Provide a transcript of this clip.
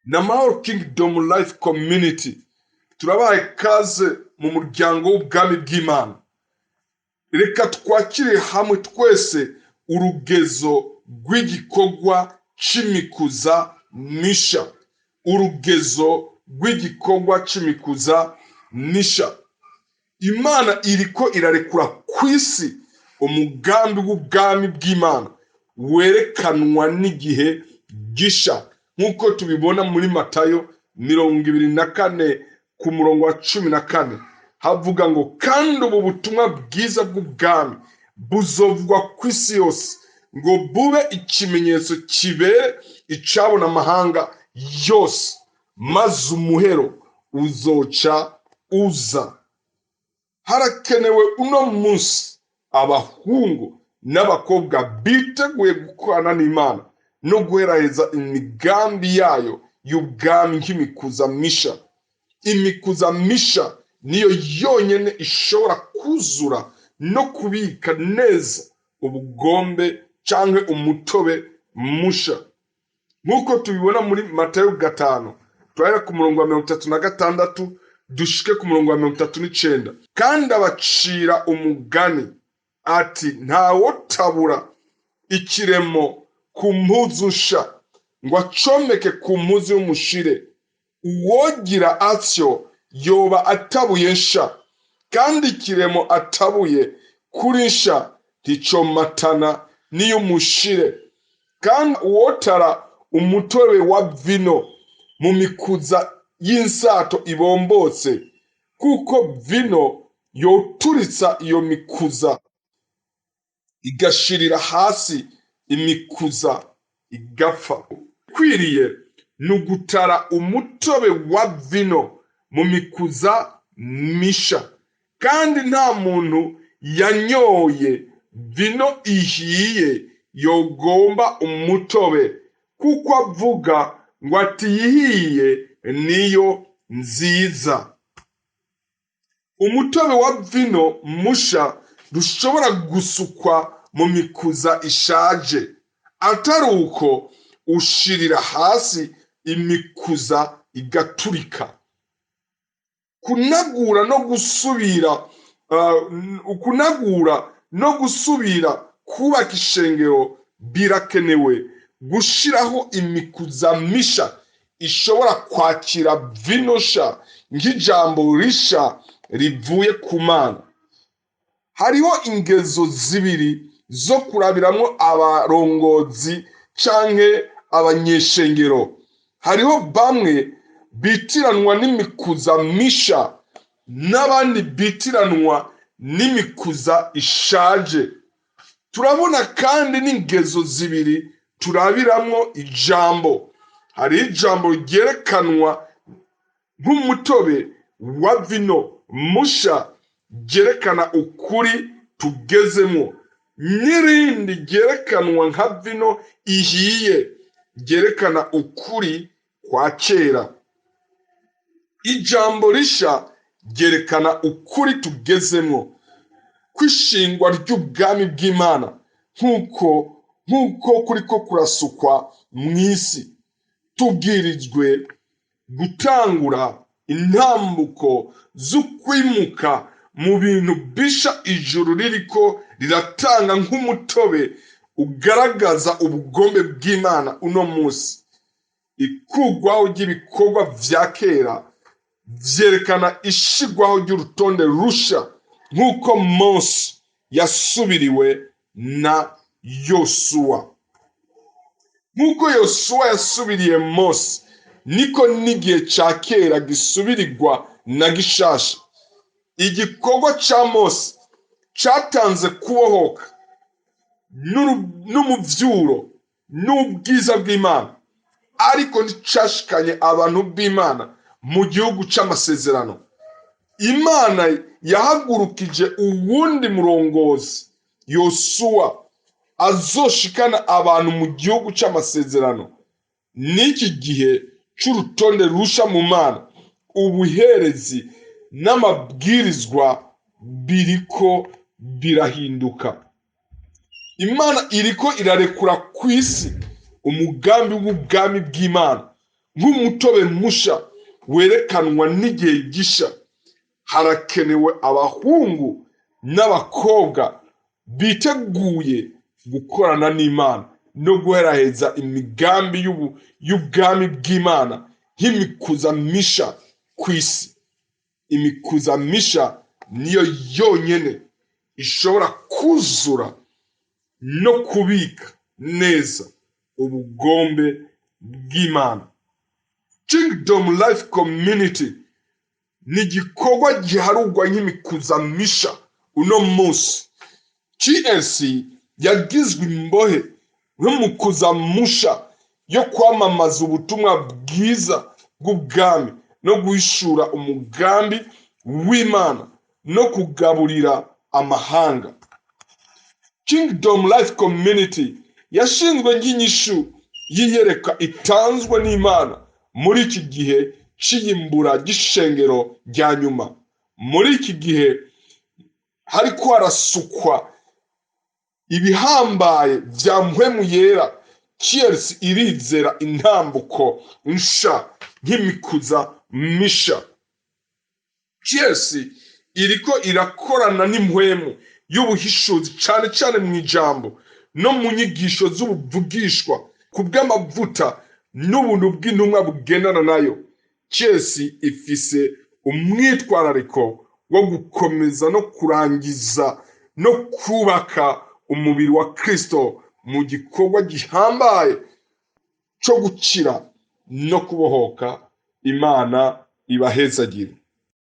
Na Mahoro Kingdom Life Community turabaye kaze mu muryango w'ubwami bw'Imana. Reka twakire hamwe twese urugezo rw'igikorwa c'imikuza misha, urugezo rw'igikorwa c'imikuza misha. Imana iriko irarekura ku isi umugambi w'ubwami bw'Imana werekanwa n'igihe gisha, nk'uko tubibona muri Matayo 24 ku murongo wa 14, havuga ngo: "Kandi ubu butumwa bwiza bw'ubwami buzovugwa ku isi yose, ngo bube ikimenyetso kibere icabona amahanga yose, maze umuhero uzoca uza." Harakenewe uno munsi abahungu n'abakobwa biteguye gukorana n'Imana no guheraheza imigambi yayo y'ubwami nk'imikuza misha. Imikuza misha niyo yonyine ishobora kuzura no kubika neza ubugombe canke umutobe musha, nk'uko tubibona muri Matayo 5, turahera ku murongo wa 36 dushike ku murongo wa 39. "Kandi abacira umugani ati: Ntawotabura ikiremo ku mpuzu nsha ngo acomeke ku mpuzu y'umushire. Uwogira atyo yoba atabuye nsha, kandi ikiremo atabuye kuri nsha nticomatana n'iy'umushire. Kandi uwotara umutobe wa vino mu mikuza y'insato ibombotse, kuko vino yoturitsa iyo mikuza igashirira hasi, imikuza igapfa. Kwiriye ni ugutara umutobe wa vino mu mikuza misha. Kandi nta muntu yanyoye vino ihiye yogomba umutobe, kuko avuga ngo ati iyihiye niyo nziza." Umutobe wa vino musha dushobora gusukwa mu mikuza ishaje, atari uko ushirira hasi, imikuza igaturika. Kunagura no gusubira kubaka ishengero birakenewe gushiraho imikuza misha ishobora kwakira vino sha nk'ijambo risha rivuye ku Mana. Hariho ingezo zibiri zo kurabiramwo abarongozi canke abanyeshengero. Hariho bamwe bitiranwa n'imikuza misha n'abandi bitiranwa n'imikuza ishaje. Turabona kandi n'ingezo zibiri turabiramwo ijambo. Hari ijambo ryerekanwa nk'umutobe wa vino musha ryerekana ukuri tugezemo, n'irindi ryerekanwa nka vino ihiye ryerekana ukuri kwa kera. Ijambo risha ryerekana ukuri tugezemo kwishingwa ry'ubwami bw'Imana nk'uko kuriko kurasukwa mu isi. Tubwirijwe gutangura intambuko z'ukwimuka mu bintu bisha ijuru ririko riratanga nk'umutobe ugaragaza ubugombe bw'Imana uno munsi. Ikugwaho ry'ibikorwa vya kera vyerekana ishigwaho ry'urutonde rusha, nk'uko Mose yasubiriwe na Yosuwa. Nk'uko Yosuwa yasubiriye Mose, niko n'igihe ca kera gisubirirwa na gishasha. Igikorwa ca Mose catanze kubohoka n'umuvyuro n'ubwiza bw'Imana, ariko nticashikanye abantu b'Imana mu gihugu c'amasezerano. Imana yahagurukije uwundi murongozi, Yosuwa, azoshikana abantu mu gihugu c'amasezerano. N'iki gihe c'urutonde rusha mu Mana, ubuherezi n'amabwirizwa biriko birahinduka. Imana iriko irarekura ku isi umugambi w'ubwami bw'Imana. Nk'umutobe musha werekanwa n'igihe gisha, harakenewe abahungu n'abakobwa biteguye gukorana n'Imana no guheraheza imigambi y'ubwami bw'Imana nk'imikuza misha ku isi. Imikuza misha niyo yonyene ishobora kuzura no kubika neza ubugombe bw'Imana. Kingdom Life Community ni igikorwa giharugwa nk'imikuza misha uno munsi. KLC yagizwe imbohe nk'umukuza musha yo kwamamaza ubutumwa bwiza bw'ubwami no guhishura umugambi w'Imana no kugaburira amahanga. Kingdom Life Community yashinzwe nk'inyishu y'iyereka itanzwe n'Imana muri iki gihe cy'iyimbura ry'ishengero rya nyuma. Muri iki gihe hariko harasukwa ibihambaye vya Mpwemu Yera, KLC irizera intambuko nsha nk'imikuza misha. KLC iriko irakorana n'impwemu y'ubuhishuzi, cane cane mu ijambo no mu nyigisho z'ubuvugishwa ku bw'amavuta n'ubuntu bw'intumwa bugendana nayo. KLC ifise umwitwarariko wo gukomeza no kurangiza no kubaka umubiri wa Kristo mu gikorwa gihambaye co gukira no kubohoka. Imana ibahezagire.